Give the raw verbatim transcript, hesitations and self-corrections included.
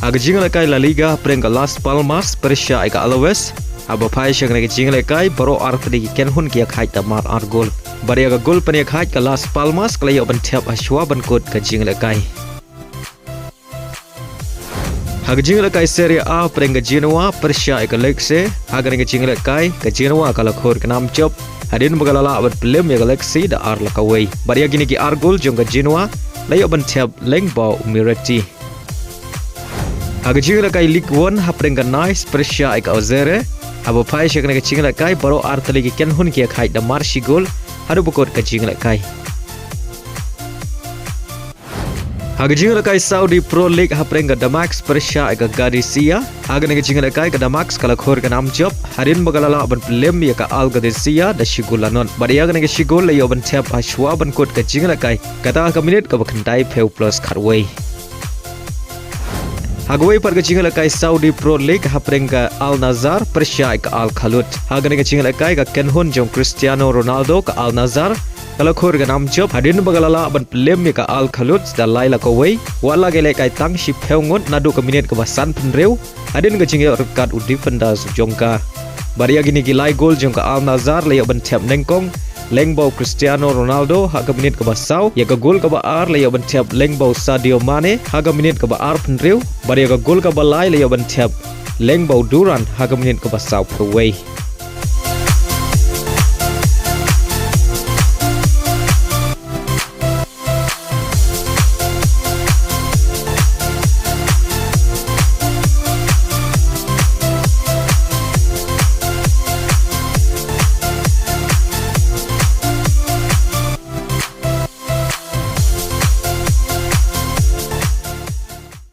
Ha ka jingïalehkai La Liga hapdeng ka Las Palmas pyrshah ïa ka Alaves, haba phai sha kane ka jingïalehkai baroh artylli ki kynhun ki ïakhaid da mar ar gol. Bad ïa ka gol pynïakhaid ka Las Palmas ka la ïoh ban thep ha shuwa ban kut ka jingïalehkai. Ha ka jingïalehkai Serie A hapdeng ka Genoa pyrshah ïa ka Lecce, ha kane ka jingïalehkai ka Genoa ka la khur ka nam jop hadien ba ka la lah ban pynlem ïa ka Lecce da ar la kawei. Bad ïa kine ki ar gol jong ka Genoa la ïoh ban thep lyngba u Miretti. Ha ka jingïalehkai Ligue One hapdeng ka Nice pyrshah ïa ka Auxerre, haba phai sha kane ka jingïalehkai baroh artylli ki kynhun ki ïakhaid da mar shi gol haduh ba kut ka jingïalehkai. Ha ka jingïalehkai Saudi Pro League hapdeng ka Damac pyrshah ïa ka Qadisiyah, ha kane ka jingïalehkai ka Damac ka la khur ka nam jop hadien ba ka la lah ban pynlem ïa ka Al Qadisiyah da shi gol la nod. Bad ïa kane ka shi gol la ïoh ban thep ha shuwa ban kut ka jingïalehkai, kata ha ka minit kaba khyndai phew plus khatwei. Ha kawei pat ka jingïalehkai Saudi Pro League hapdeng ka Al Nassr pyrshah ïa ka Al Khalood, ha kane ka jingïalehkai ka kynhun jong Cristiano Ronaldo ka Al Nassr ka la khur ka nam jop hadien ba ka la lah ban pynlem ïa ka Al Khalood da lai la kawei, wat la ka ïalehkai tang shiphew ngut naduh ka minit kaba sanphew hynriew hadien ka jingïoh red card u defender jong ka. Bad ïa kine ki lai gol jong ka Al Nassr la ïoh ban thep nyngkong lyngba u Cristiano Ronaldo ha ka minit kaba saw, ïa ka gol kaba ar la ïoh ban thep lyngba u Sadio Mane ha ka minit kaba arphew hynriew, bad ïa ka gol kaba lai la ïoh ban thep lyngba u Duran ha ka minit kaba sawphew wei.